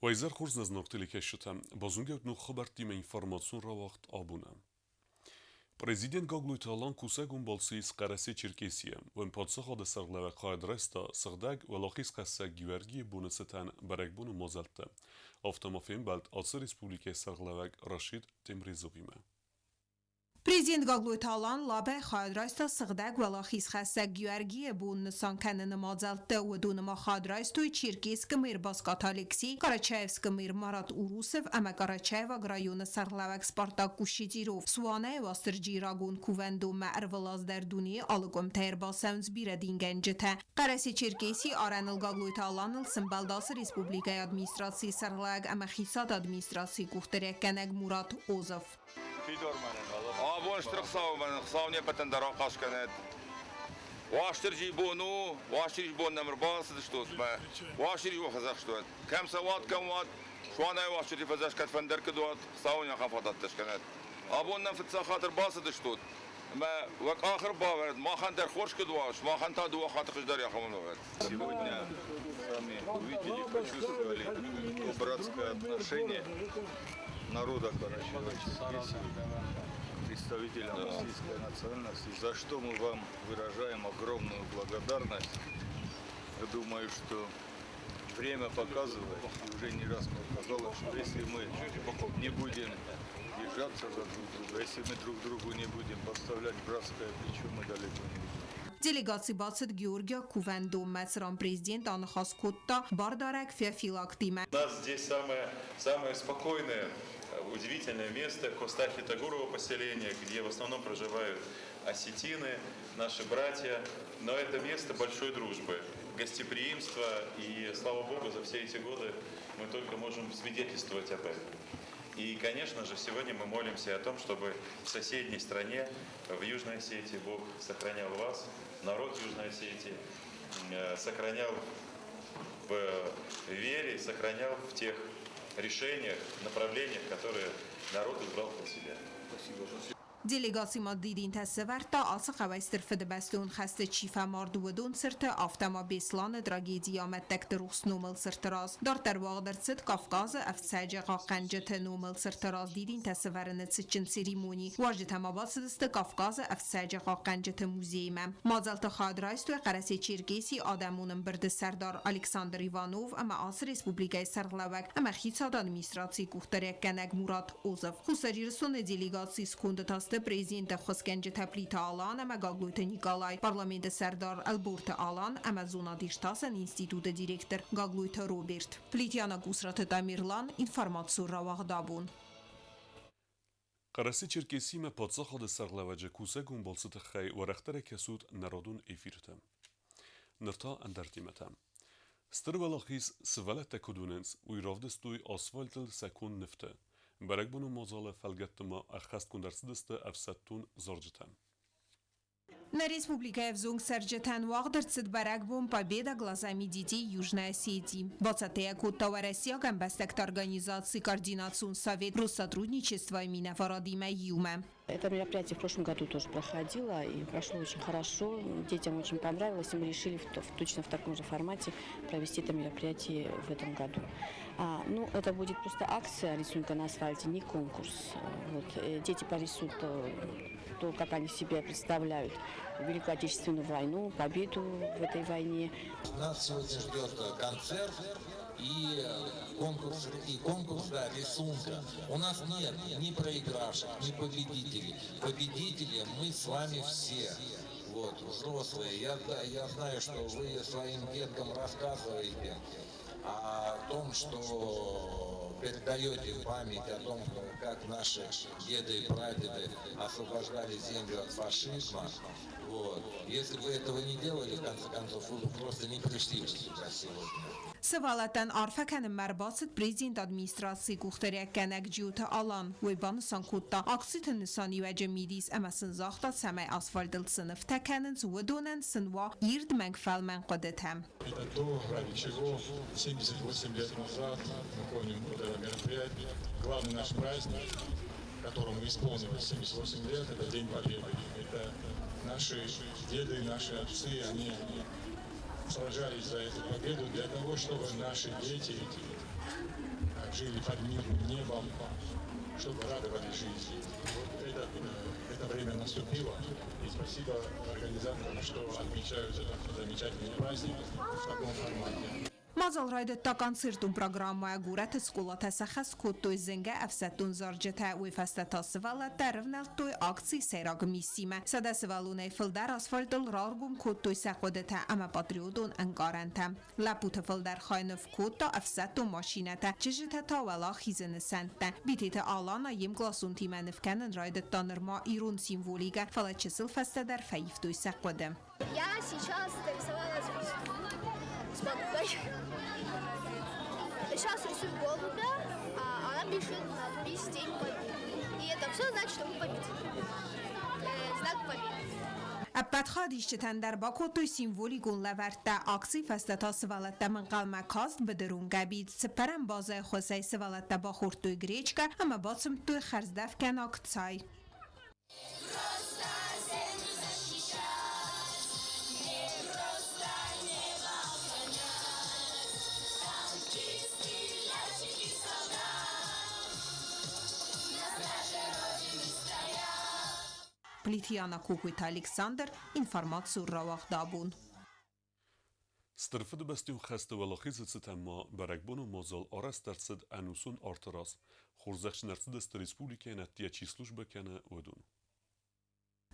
Уӕ изӕр хорз нӕ зынаргъ телекӕсджытӕ! Базонгӕут ног хабӕрттимӕ информацион рауагъд абонӕн. Президент Гаглойты Алан кусӕгон балцы ис Хъӕрӕсе-Черкесийы. Уым паддзахады сӕргълӕууӕг хайад райста Сыгъдӕг Уӕлахизхӕссӕг Геуӕргийы боны цытӕн бӕрӕгбоны мадзӕлтты. Афтӕ ма фембӕлд ацы республикӕйы сӕргълӕууӕг Рашид Темрезовимӕ. Президент Гаглойты Алан Лабӕ хайад райста Сыгъдӕг Уӕлахизхӕссӕг Геуӕргийы бон нысан кӕныны мадзӕлтты. Уыдоны ма хайад райстой Черкесскы мэр Баскаты Алексей, Карачаевскы мэр Марат Урусов ӕмӕ Карачаеваг районы сӕргълӕууӕг Спартак Кущетиров. Суанӕй Уастырджийы рагон кувӕндонмӕ ӕрвылаз дӕр дунейы алы къуымтӕй ӕрбацӕуынц бирӕ дингӕнджытӕ. Хъӕрӕсе-Черкесийы арӕныл Гаглойты Аланыл сӕмбӕлд ацы республикӕйы администрацийы сӕргълӕууӕг ӕмӕ хицауады администрацийы къухдариуӕггӕнӕг Мурат Озов. Абон стыр Хуыцауы мӕнӕн Хуыцау не ппӕтӕн дӕр ахъаз кӕнӕд. Уастырджийы бон у, Уастырджийы бон нӕм ӕрбацыдыстут мӕ Уастырджи уӕ фӕдзӕхст уӕд. Кӕм сӕ уат, кӕм уат, Суанӕй Уастырджи фӕдзӕхст кӕд фӕндӕр куыд уат, Хуыцау уын ахӕм фадӕттӕ скӕнӕд. Абон нӕм фыццаг хатт ӕрбацыдыстут, ӕмӕ уӕ къах ӕрбавӕрд махӕн дӕр хорз куыд уа, сымахӕн та дыууӕ хатты хуыздӕр ахӕм уӕд. Сегодня сами увидели, почувствовали то братское отношение народа Карачаево-Черкесии, представителям российской национальности, за что мы вам выражаем огромную благодарность. Я думаю, что время показывает, и уже не раз показало, что если мы не будем держаться за друг друга, если мы друг другу не будем подставлять братское плечо, мы далеко не уйдем. Делегаци бацыд Георгиаг кувӕндонмӕ, цыран президент аныхас кодта бардарӕг Феофилактимӕ. У нас здесь самое, самое спокойное, удивительное место Костахи-Тагурова поселение, где в основном проживают осетины, наши братья. Но это место большой дружбы, гостеприимства, и слава Богу, за все эти годы мы только можем свидетельствовать об этом. И, конечно же, сегодня мы молимся о том, чтобы в соседней стране, в Южной Осетии, Бог сохранял вас, народ Южной Осетии, сохранял в вере, сохранял в тех решениях, направлениях, которые народ избрал для себя. Спасибо. Делегаци ма дидинтӕ сӕвӕрдта ацы хъӕуӕй Стыр Фыдыбӕстон хӕсты чи фӕмард, уыдон цырты, афтӕ ма Беслӕны трагедийы амӕттӕгты рухс номыл цырты раз. Дарддӕр уагъд ӕрцыд Кавказы ӕфцӕджы хъахъхъӕнджыты номыл цырты раз дидинтӕ сӕвӕрыны цытджын церемони. Уазджытӕ ма бацыдысты Кавказы ӕфцӕджы хъахъхъӕнджыты музеймӕ. Мадзӕлтты хайад райстой Хъӕрӕсе-Черкесийы адӕмон ӕмбырды сӕрдар Александр Иванов ӕмӕ ацы республикӕйы сӕргълӕууӕг ӕмӕ хицауады администрацийы къухдариуӕггӕнӕг Мурат Озов. Хуссар Ирыстоны делегацийы сконды та сты президенты ӕххуысгӕнджытӕ Плиты Алан ӕмӕ Гаглойты Николай, парламенты сӕрдар Ӕлборты Алан ӕмӕ зонад-иртасӕн институты директор Гаглойты Роберт. Плитиана Гусраты Тамерлан, информацион рауагъд абон. Хъӕрӕсе-Черкесимӕ паддзахады сӕргълӕууӕджы кусӕгон балцы тыххӕй уӕрӕхдӕр кӕсут народон эфирты. Ныр та ӕндӕр темӕтӕ. Стыр Уӕлахиз сывӕллӕттӕ куыд уынынц, уый равдыстой асфальтыл сӕ конд нывтӕ. Бӕрӕгбоны мадзалы фӕлгӕтты ма ӕххӕстгонд ӕрцыдысты ӕфсӕддон зарджытӕ. Нӕ республикӕйы ӕвзонг цӕрджытӕн уагъд ӕрцыд бӕрӕгбон Победа глазами детей Южной Осетии. Бацӕттӕ кодта уӕрӕсейаг ӕмбӕстӕгты организаци Координацион совет Россотрудничества-йы минӕварадимӕ иумӕ. Это мероприятие в прошлом году тоже проходило и прошло очень хорошо. Детям очень понравилось, и мы решили точно в таком же формате провести это мероприятие в этом году. Ну, это будет просто акция рисунка на асфальте, не конкурс. Вот, дети порисуют то, как они себе представляют Великую Отечественную войну, победу в этой войне. Нас сегодня ждет концерт и конкурс, да, рисунка. У нас нет ни проигравших, ни победителей. Победители мы с вами все. Вот, взрослые. Я знаю, что вы своим деткам рассказываете о том, что передаете память о том, как наши деды и прадеды освобождали землю от фашизма. Вот. Если бы этого не делали, в конце концов, вы бы просто не пришли бы сюда сегодня. Сывӕллӕттӕн арфӕ кӕнынмӕ ӕрбацыд президент администрацийы къухдариуӕггӕнӕг Джиоты Алан. Уый банысан кодта, акциты нысаниуӕджы мидис ӕмӕ сын загъта, цӕмӕй асфальтыл цы нывтӕ кӕнынц, уыдонӕн сын уа ирд мӕнг фӕлмӕн хъуыдытӕ. Это то, ради чего 78 лет назад мы помним вот это мероприятие. Главный наш праздник, которому исполнилось 78 лет, это День Победы. Это наши деды, наши отцы, они Сражались за эту победу для того, чтобы наши дети жили под мирным небом, чтобы радовали жизни. Вот это время наступило. И спасибо организаторам, что отмечают этот замечательный праздник в таком формате. Мадзал райдыдта концертон программӕйӕ. Горӕты скъолатӕ сӕххӕст кодтой зынгӕ ӕфсӕддон зарджытӕ, уый фӕстӕ та сывӕллӕттӕ ӕрывнӕлдтой акцийы сӕйраг миссимӕ. 100 сывӕллонӕй фылдӕр асфальтыл раргом кодтой сӕ хъуыдытӕ ӕмӕ патриотон ӕнкъарӕнтӕ. Лӕппуты фылдӕр хай ныв кодта ӕфсӕддон машинӕтӕ, чызджытӕ та уӕлахизы нысӕнттӕ. Битеты Алана йе мкъласонтимӕ ныв кӕнын райдыдта нырма ирон символикӕ, фӕлӕ чысыл фӕстӕдӕр фӕивтой сӕ хъуыды. Я сейчас нарисовала с подругой. Сейчас рисую голубя, а она пишет надпись «День Победы». И это все значит, что мы победили. Знак победы. Ӕппӕт хайадисджытӕн дӕр бакодтой символикон лӕвӕрттӕ. Акцийы фӕстӕ та сывӕллӕттӕм ӕнхъӕлмӕ каст быдырон гӕбит. Цыппӕрӕм базӕйы хуызӕй сывӕллӕттӕ бахордтой гречкӕ ӕмӕ бацымдтой хӕрздӕфгӕнаг цай. Плиты Яна, Кокойты Александр, информацион рауагъд «Абон». Стыр Фыдыбӕстӕйон хӕсты Уӕлахизы цытӕн ма бӕрӕгбонон мадзал арӕзт ӕрцыд Ӕнусон арты раз. Хорзӕхджын ӕрцыдысты республикӕйӕн ӕддейӕ чи службӕ кӕны, уыдон.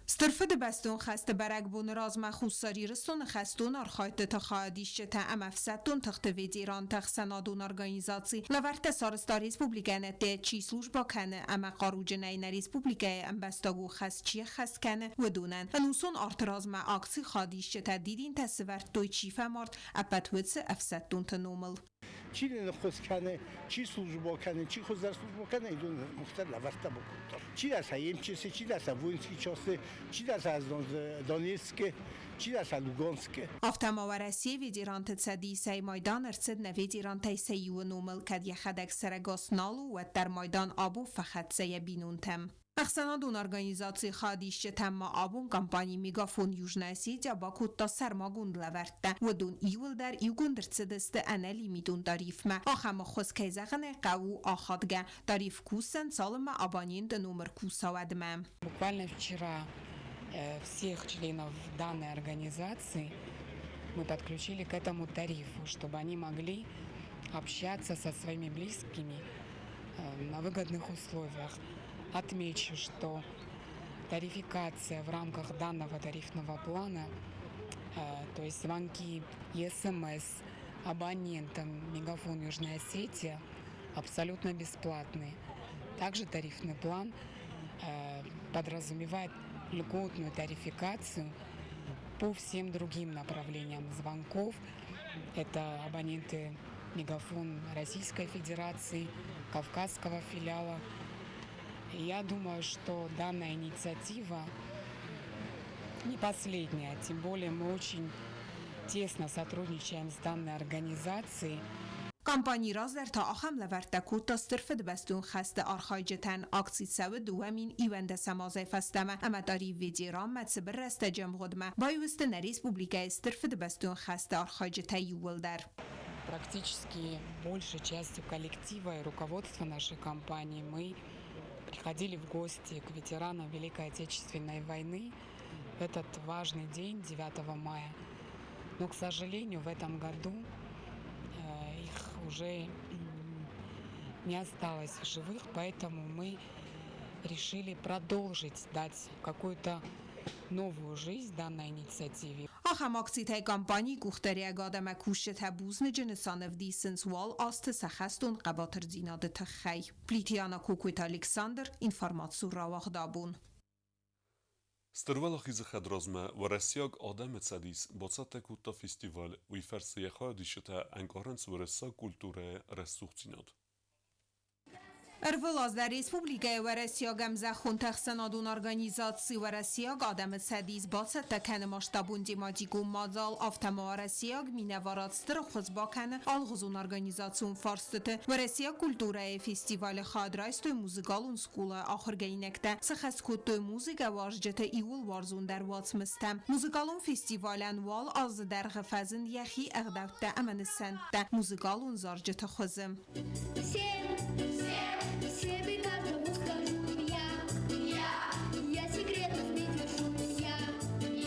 Стыр Фыдыбӕстон хӕсты бӕрӕгбоны размӕ Хуссар Ирыстоны хӕстон архайдтыты хайадисджытӕ ӕмӕ ӕфсӕддон тыхты ветеранты ӕхсӕнадон организаци лӕвӕрттӕ сарӕзта республикӕйӕн ӕдде чи службӕ кӕны ӕмӕ хъаруджынӕй нӕ республикӕйы ӕмбӕстагон хӕс чи ӕххӕст кӕны, уыдонӕн. Ӕнусон арты размӕ акцийы хайадисджытӕ дидинтӕ сывӕрдтой, чи фӕмард, ӕппӕт уыцы ӕфсӕддонты номыл. Чи нын ӕххуыс кӕны, чи службӕ кӕны, чи хуыздӕр службӕ кӕны, уыдон мухтар лӕвӕрттӕ бакодта. Чидӕр сӕ МЧС, чидӕр сӕ воинский часты, чидӕр сӕ Донецкы, чидӕр сӕ Луганскы. Афтӕ ма Уӕрӕсейы ветеранты цӕдисӕй майдан ӕрцыд нӕ ветерантӕй сӕ иуы номыл, кӕд йӕхӕдӕг сӕрӕгас нал у, уӕддӕр майдан абон фӕхӕццӕ йӕ бинонтӕм. Ӕхсӕнадон организацийы хайадисджытӕм ма абон компани «Мегафон Южная Осетия» бакодта сӕрмагонд лӕвӕрттӕ. Уыдон иууылдӕр иугонд ӕрцыдысты ӕнӕлимитон тарифмӕ. Ахӕм ӕххуыс, кӕй зӕгъын ӕй хъӕуы, у ахадгӕ. Тариф кусдзӕн, цалынмӕ абоненты номыр куса, уӕдмӕ. Буквально вчера всех членов данной организации мы подключили к этому тарифу, чтобы они могли общаться со своими близкими на выгодных условиях. Отмечу, что тарификация в рамках данного тарифного плана, то есть звонки и СМС абонентам Мегафон Южная Осетия абсолютно бесплатные. Также тарифный план подразумевает льготную тарификацию по всем другим направлениям звонков. Это абоненты Мегафон Российской Федерации, Кавказского филиала. Я думаю, что данная инициатива не последняя, тем более мы очень тесно сотрудничаем с данной организацией. Компани раздӕр та ахӕм лӕвӕрттӕ кодта Стыр Фыдыбӕстон хӕсты архайджытӕн. Акци цӕуы 2021 азӕй фӕстӕмӕ ӕмӕ тариф ветеранмӕ цыбыр рӕстӕджы ӕмгъуыдмӕ баиу сты нӕ республикӕйы Стыр Фыдыбӕстон хӕсты архайджытӕ иууылдӕр. Практически большей частью коллектива и руководства нашей компании мы приходили в гости к ветеранам Великой Отечественной войны в этот важный день, 9 мая. Но, к сожалению, в этом году их уже не осталось в живых, поэтому мы решили продолжить дать какую-то новую жизнь данной инициативе. Ахӕм акцитӕй компанийы къухдариӕгад ӕмӕ кусджытӕ бузныджы нысан ӕвдисынц уал азты сӕ хӕстон хъӕбатырдзинады тыххӕй. Плиты Яна, Кокойты Александр, информацион рауагъд «Абон». Стыр Уӕлахизы хӕдразмӕ Уӕрӕсейаг адӕмы цӕдис бацӕттӕ кодта фестиваль, уый фӕрцы йӕ хайадисджытӕ ӕнкъарынц уырыссаг культурӕйы рӕсугъддзинад. Ӕрвылаз дӕр республикӕйы уӕрӕсейаг ӕмзӕххонты ӕхсӕнадон организаци Уӕрӕсейаг адӕмы цӕдис бацӕттӕ кӕны масштабон тематикон мадзал, афтӕ ма уӕрӕсейаг минӕварад стыр ӕххуыс бакӕны алыгъуызон организацион фарстыты. Уӕрӕсейаг культурӕйы фестивалы хайад райстой музыкалон скъолайы ахуыргӕнинӕгтӕ, сыхӕс кодтой музыкӕ уарзджыты иууыл уарзондӕр уацмыстӕ. Музыкалон фестивалӕн уал азы дӕргъы фӕзынд йӕхи ӕгъдӕуттӕ ӕмӕ нысӕнттӕ музыкалон зарджыты хуызы. Всем, всем, всем и каждому скажу я, я, я секретов не держу я,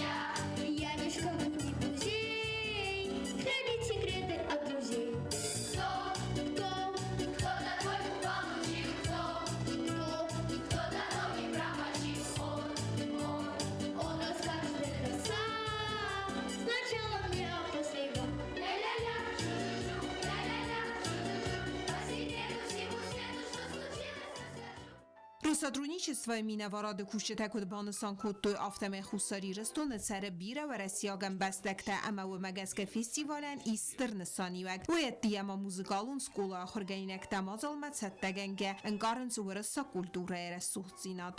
я, я ни шкафу, ни музей, хранить секреты от друзей. Кто, кто, кто такой получил, кто, кто, кто давно не промочил, он, он, он расскажет это сам. Сначала мне, а после вам. Ля-ля-ля, шу-шу-шу, ля-ля-ля, шу-шу-шу, по секрету всему свету, что случилось, расскажу. Россотрудничествойы минӕварады кусджытӕ куыд банысан кодтой, афтӕмӕй Хуссар Ирыстоны цӕры бирӕ уӕрӕсейаг ӕмбӕстӕгтӕ ӕмӕ уымӕ гӕсгӕ фестивалӕн ис стыр нысаниуӕг. Уый ӕддейӕ ма музыкалон скъолайы ахуыргӕнинӕгтӕ мадзалмӕ цӕттӕгӕнгӕ ӕнкъарынц уырыссаг культурӕйы рӕсугъддзинад.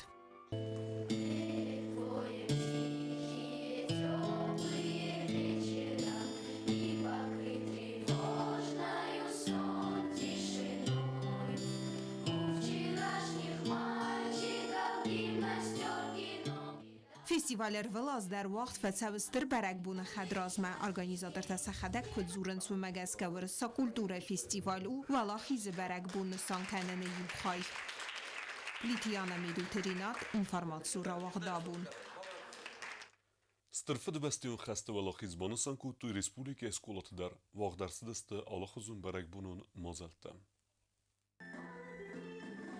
Фестиваль ӕрвылаз дӕр уагъд фӕцӕуы стыр бӕрӕгбоны хӕдразмӕ. Организатортӕ сӕхӕдӕг куыд дзурынц, уымӕ гӕсгӕ уырыссаг культурӕйы фестиваль у Уӕлахизы бӕрӕгбон нысан кӕныны иу хай. Литьяна Медуты Ренат, информаци рауагъдабон. Стыр Фыдыбӕстӕйон хӕсты уӕлахиз банысан кодтой республикӕйы скъолаты дӕр, уагъд ӕрцыдысты алыхуызон бӕрӕгбонон мадзӕлттӕ.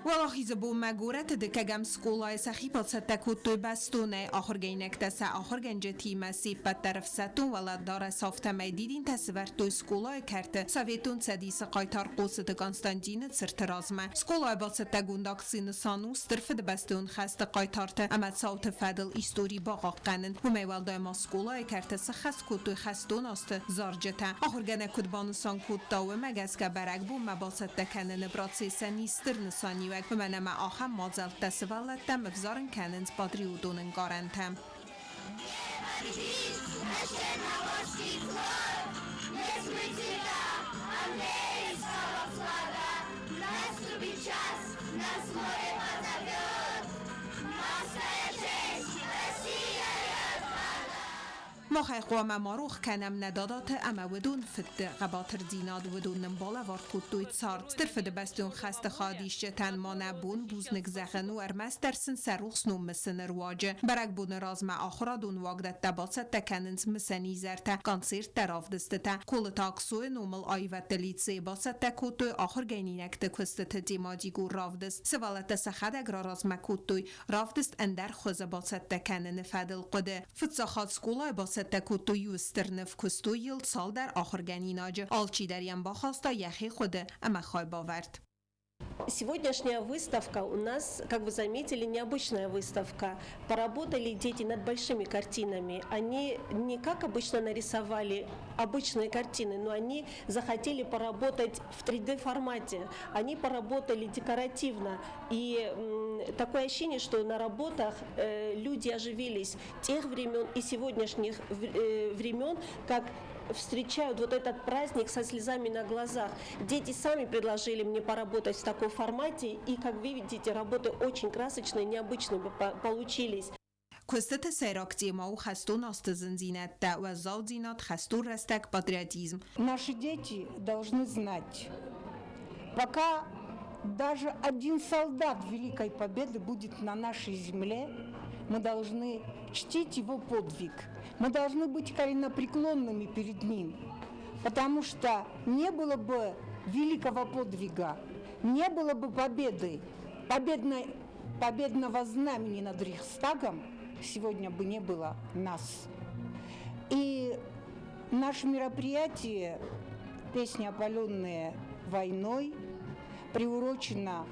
Уӕлахизы бонмӕ горӕты дыккӕгӕм скъолайы сӕхи бацӕттӕ кодтой бӕстонӕй. Ахуыргӕнинӕгтӕ сӕ ахуыргӕнджытимӕ се ппӕт дӕр ӕфсӕддон уӕлӕдарӕс афтӕмӕй дидинтӕ сывӕрдтой скъолайы кӕрты Советон Цӕдисы хъайтар Хъоцыты Константины цырты размӕ. Скъолайы бацӕттӕгонд акци нысан у Стыр Фыдыбӕстӕйон хӕсты хъайтарты ӕмӕ цауты фӕдыл истори бахъахъхъӕнын. Уымӕй уӕлдай ма скъолайы кӕрты сыххӕст кодтой хӕстон азты зарджытӕ. Ахуыргӕнӕг куыд банысан кодта, уымӕ гӕсгӕ бӕрӕгбонмӕ бацӕттӕ кӕныны процессӕн ис стыр нысаниуӕг, уымӕн ӕмӕ ахӕм мадзӕлттӕ сывӕллӕттӕм ӕвзарын кӕнынц патриотон ӕнкъарӕнтӕ. Нас море позовет, Наша честь, Россия Махӕй хъуамӕ ма рох кӕнӕм нӕ дадаты ӕмӕ уыдон фыдты хъӕбатырдзинад, уыдон нын балӕвар кодтой цард. Стыр Фыдыбӕстон хӕсты хайадисджытӕн ма нӕ бон бузныг зӕгъын у ӕрмӕстдӕр сын сӕ рухс ном мысыны руаджы. Бӕрӕгбоны размӕ ахуырадон уагдӕттӕ бацӕттӕ кӕнынц мысӕн изӕртӕ, концерттӕ, равдыстытӕ. Колыты Аксойы номыл аивӕдты лицейы бацӕттӕ кодтой ахуыргӕнинӕгты куыстыты тематикон равдыст. Сывӕллӕттӕ сӕхӕдӕг раразмӕ кодтой равдыст ӕндӕр хуызы бацӕттӕ кӕныны фӕдыл хъуыды. Фыццаг хатт скъолайы бацӕттӕ кодтой иу стыр ныв, куыстой йыл цалдӕр ахуыргӕнинаджы. Алчидӕр йӕм бахаста йӕхи хъуыды ӕмӕ хайбавӕрд. Сегодняшняя выставка у нас, как вы заметили, необычная выставка. Поработали дети над большими картинами. Они не как обычно нарисовали обычные картины, но они захотели поработать в 3D-формате. Они поработали декоративно. И такое ощущение, что на работах люди оживились тех времен и сегодняшних времен, как встречают вот этот праздник со слезами на глазах. Дети сами предложили мне поработать в таком формате, и, как вы видите, работы очень красочные, необычные получились. Куыстыты сӕйраг темӕ у хӕстон азты зындзинӕдтӕ, уӕззаудзинад, хӕстон рӕстӕг, патриотизм. Наши дети должны знать, пока даже один солдат Великой Победы будет на нашей земле, мы должны чтить его подвиг. Мы должны быть коленопреклонными перед ним, потому что не было бы великого подвига, не было бы победы, победного знамени над Рейхстагом, сегодня бы не было нас. И наше мероприятие «Песня, опаленные войной» приурочено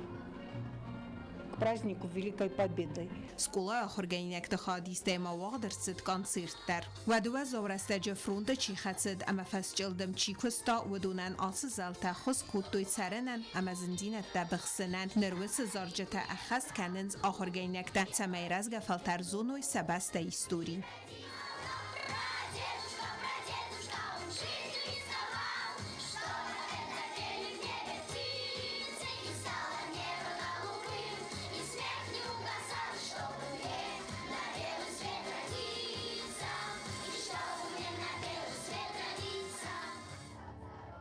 к к празднику Великой Победы. Скъолайы ахуыргӕнинӕгты хайадистӕй ма уагъд ӕрцыд концерт дӕр. Уӕды уӕззау рӕстӕджы фронты чи хӕцыд ӕмӕ фӕсчъылдым чи куыста, уыдонӕн ацы залтӕ ххуыс кодтой цӕрынӕн ӕмӕ зындзинӕдтӕ быхсынӕн. Ныр уыцы зарджытӕ ӕххӕст кӕнынц ахуыргӕнинӕгтӕ, цӕмӕй рӕзгӕ фӕлтӕр зоной сӕ бӕстӕйы истори.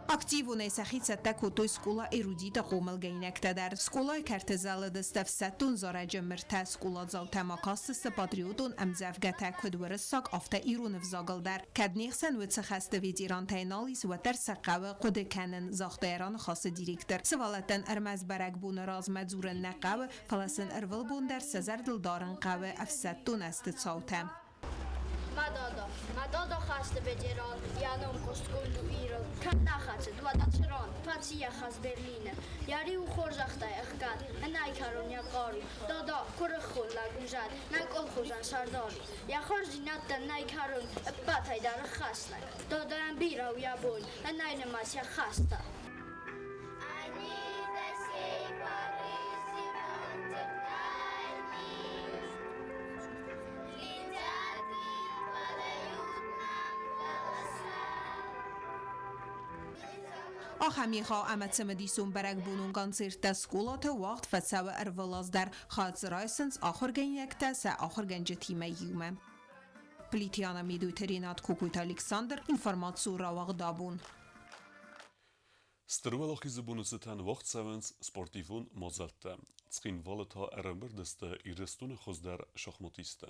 Активонӕй сӕхи цӕттӕ кодтой скъола Эрудиты хъомылгӕнинӕгтӕ дӕр. Скъолайы кӕрты зӕлыдысты ӕфсӕддон зарӕджы мыртӕ, скъоладзаутӕ ма кастысты патриотон ӕмдзӕвгӕтӕ куыд уырыссаг, афтӕ ирон ӕвзагыл дӕр. Кӕд не хсӕн уыцы хӕсты ветерантӕй нал ис, уӕддӕр сӕ хъӕуы хъуыды кӕнын, загъта йӕ раныхасы директор. Сывӕллӕттӕн ӕрмӕст бӕрӕгбоны размӕ дзурын нӕ хъӕуы, фӕлӕ сын ӕрвылбон дӕр сӕ зӕрдыл дарын хъӕуы ӕфсӕддон азты цаутӕ. Мӕ дада, мӕ дада хӕсты ветеран, йӕ ном хъуыстгонд у Ирыл. Кӕд нӕ хӕцыд, уӕд ацыран, фӕци йӕ хӕс Берлины. Йӕ риу хорзӕхтӕй ӕхгӕд, ӕнӕй кӕрон йӕ хъару. Дада, куырыхон лӕг у зӕд, нӕ колхозӕн сӕрдар у. Йӕ хорздзинӕдтӕн нӕй кӕрон, ӕппӕтӕй дӕр ӕххӕст лӕг. Дадайӕн бирӕ у йӕ бон, ӕнӕй нымӕц йӕ хӕстӕ. Они до сей поры Глядят и подают нам голоса. Ахӕм егъау ӕмӕ цымыдисон бӕрӕгбонон концерттӕ скъолаты уагъд фӕцӕуы ӕрвылаз дӕр. Хатт дзы райсынц ахуыргӕнинӕгтӕ сӕ ахуыргӕнджытимӕ иумӕ. Плитиана Медойты Ренат Кокойты Александр, информацион рауагъд абон. Стыр Уӕлахизы боны цытӕн уагъд цӕуынц спортивон мадзӕлттӕ. Цхинвалы та ӕрӕмбырд сты Ирыстоны хуыздӕр шахматисттӕ.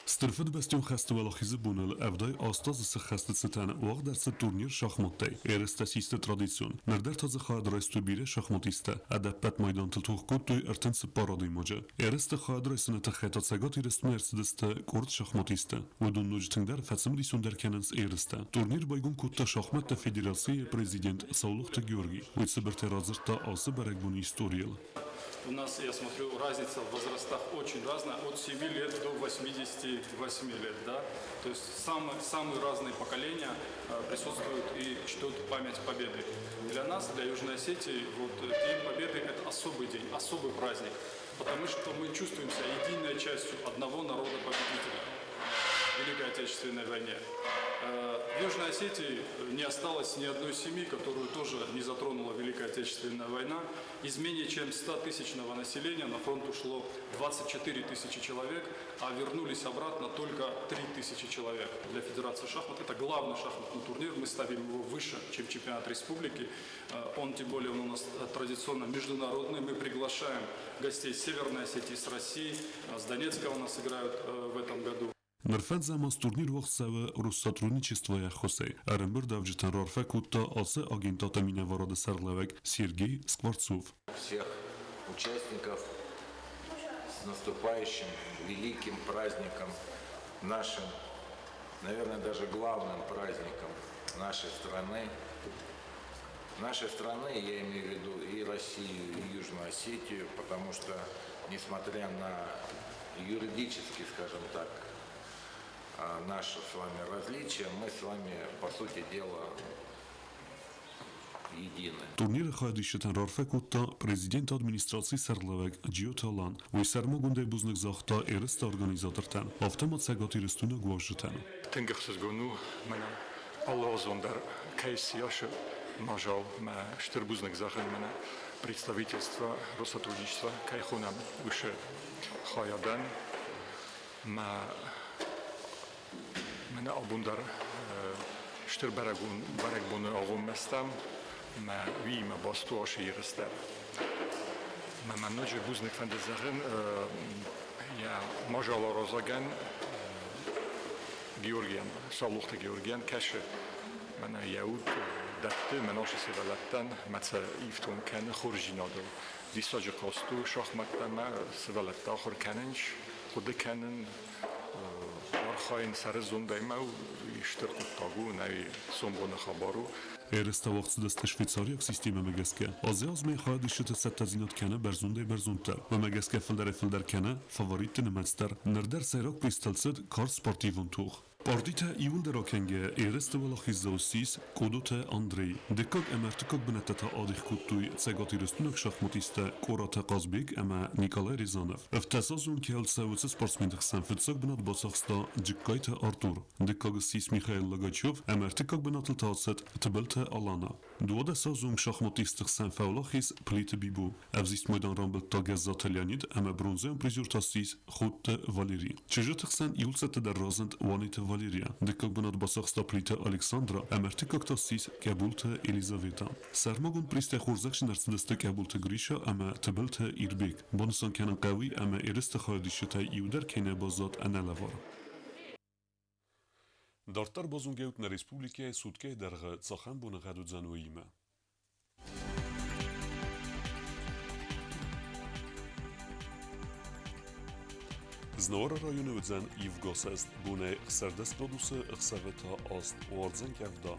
Стыр Фыдыбӕстӕйон хӕсты Уӕлахизы боныл 78 азы сыххӕсты цытӕн уагъд ӕрцыд турнир шахматтӕй. Ерыстӕ систы традицион. Ныр дӕр та дзы хайад райстой бирӕ шахматисттӕ. Ӕдӕппӕт майдантыл тох кодтой 34 адӕймаджы. Ерысты хайад райсыны тыххӕй та Цӕгат Ирыстонӕй ӕрцыдысты къорд шахматисты. Уыдон ноджы тынгдӕр фӕцымыдисондӕр кӕнынц ерыстӕ. Турнир байгом кодта шахмӕтты федерацийы президент Саулохты Георгий. Уый цыбыртӕй радзырдта ацы бӕрӕгбоны историйыл. У нас, я смотрю, разница в возрастах очень разная, от 7 лет до 88 лет. Да? То есть самые, самые разные поколения присутствуют и чтут память Победы. Для нас, для Южной Осетии, вот, День Победы – это особый день, особый праздник, потому что мы чувствуем себя единой частью одного народа-победителя в Великой Отечественной войне. В Южной Осетии не осталось ни одной семьи, которую тоже не затронула Великая Отечественная война. Из менее чем 100-тысячного населения на фронт ушло 24 тысячи человек, а вернулись обратно только 3 тысячи человек. Для Федерации шахмат это главный шахматный турнир, мы ставим его выше, чем чемпионат республики. Он, тем более, он у нас традиционно международный. Мы приглашаем гостей с Северной Осетии, с России, с Донецка у нас играют в этом году. Ныр фӕндзӕм аз турнир уагъд цӕуы Россотрудничествойы ӕххуысӕй. Ӕрӕмбырдуӕвджытӕн раарфӕ кодта ацы агентады минӕварады сӕргълӕууӕг Сергей Скворцов. Всех участников с наступающим великим праздником нашим, наверное, даже главным праздником нашей страны. Нашей страны, я имею в виду и Россию, и Южную Осетию, потому что, несмотря на юридически, скажем так, наши с вами различия, мы с вами, по сути дела, едины. Турниры хайадисджытӕн раарфӕ кодта президенты администрацийы сӕргълӕууӕг Джиоты Алан. Уый сӕрмагондӕй бузныг загъта ерысты организатортӕн, афтӕ ма цӕгатирыстойнаг уазджытӕн. Тынг ӕхсызгон у мӕнӕн алыгъуызон дӕр кӕй сиясы мадзал мӕ стыр бузныг зӕгъын мӕнӕ представительство Россотрудничества кӕй хонӕм, уыцы хайадӕн. Мӕ мӕнӕ абон дӕр стыр бӕрӕгбоны агъоммӕ стӕм, мӕ уыимӕ баст у ацы ерыс дӕр. Мӕ мӕ ноджы бузныг фӕнды зӕгъын йӕ мадзаларазӕгӕн Георгийӕн, Саулохты Георгийӕн кӕсы мӕнӕ йӕ уд дӕтты мӕ нашы сывӕллӕттӕн, мӕ сӕ ифтонг кӕны хорздзинадыл. Диссаджы хъазт у шахмӕттӕ мӕ сывӕллӕттӕ ахуыр кӕнынц, хъуыды кӕнын, Архайын сӕрызондӕй мӕ уый стыр хъуыддаг у, нӕ сомбоны хабар у. Ерыстӕ уагъд цыдысты швейцариаг системӕмӕ гӕсгӕ. Азӕй-азмӕ хайадисджыты цӕттӕдзинад кӕны бӕрзондӕй-бӕрзонддӕр. Уымӕ гӕсгӕ фылдӕрӕй-фылдӕр кӕны фаворитты нымӕц дӕр. Ныр дӕр сӕйраг призтыл цыд карз спортивон тох. Партитӕ иуылдӕр акӕнгӕйӕ ерысты уӕлахиздзау ссис Къодоты Андрей. Дыккаг ӕмӕ ӕртыккаг бынӕттӕ та адих кодтой цӕгатирыстойнаг шахматисттӕ Къораты Хъазбег ӕмӕ Николай Рязанов. Ӕвддӕсазон кӕл цӕуы спортсменты хсӕн фыццаг бынат бацахста Джыккайты Артур. Дыккаг ссис Михаил Логачев ӕмӕ ӕртыккаг бынатыл та ацыд Тыбылты Алана. Дуадӕсазон шахматисты хсӕн фӕуӕлахиз Плиты Бибо. Ӕвзист майдан рамбылдта Гӕззаты Леонид ӕмӕ бронзӕйон призер та ссис Ходты Валери. Чызджыты хсӕн иуцӕттӕ дӕр разынд Уаниты Валерия. Дыккаг бынат бацахста Плиты Александра ӕмӕ ӕртыккаг та ссис Къӕбулты Елизавета. Сӕрмагонд призтӕ хорзӕхджын ӕрцыдысты Къӕбулты Гриша ӕмӕ Тыбылты Ирбег. Банысан кӕнын хъӕуы ӕмӕ ерысты хайадисджытӕй иу дӕр кӕй нӕ баззад ӕнӕлӕвар. Дарддӕр базонгӕут нӕ республикӕйы суткӕйы дӕргъы цахӕм боныгъӕд уыдзӕн, уыимӕ. Знауыры районы уыдзӕн ивгосӕст, бонӕй 16 градусы, ӕхсӕвы та аст, уардзӕн къӕвда.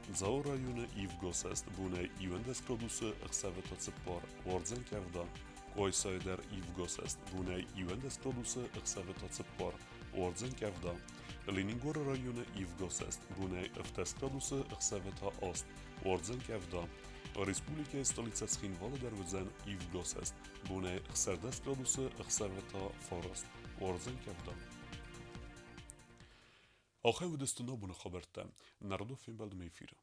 Дзауы районы ивгосӕст, бонӕй 11 градусы, ӕхсӕвы та цыппар, уардзӕн къӕвда. Къуайсайы дӕр ивгосӕст, бонӕй 11 градусы, ӕхсӕвы та цыппар, уардзӕн къӕвда. Ленингоры районы ивгосӕст, бонӕй 17 градусы, ӕхсӕвы та аст, уардзӕн къӕвда. Республикӕйы столицӕ Цхинвалы дӕр уыдзӕн ивгосӕст, бонӕй 16 градусы, ӕхсӕвы та фараст, уардзӕн къӕвда. Ахӕм уыдысты нӕ боны хабӕрттӕ. Народон фембӕлдмӕ эфиры.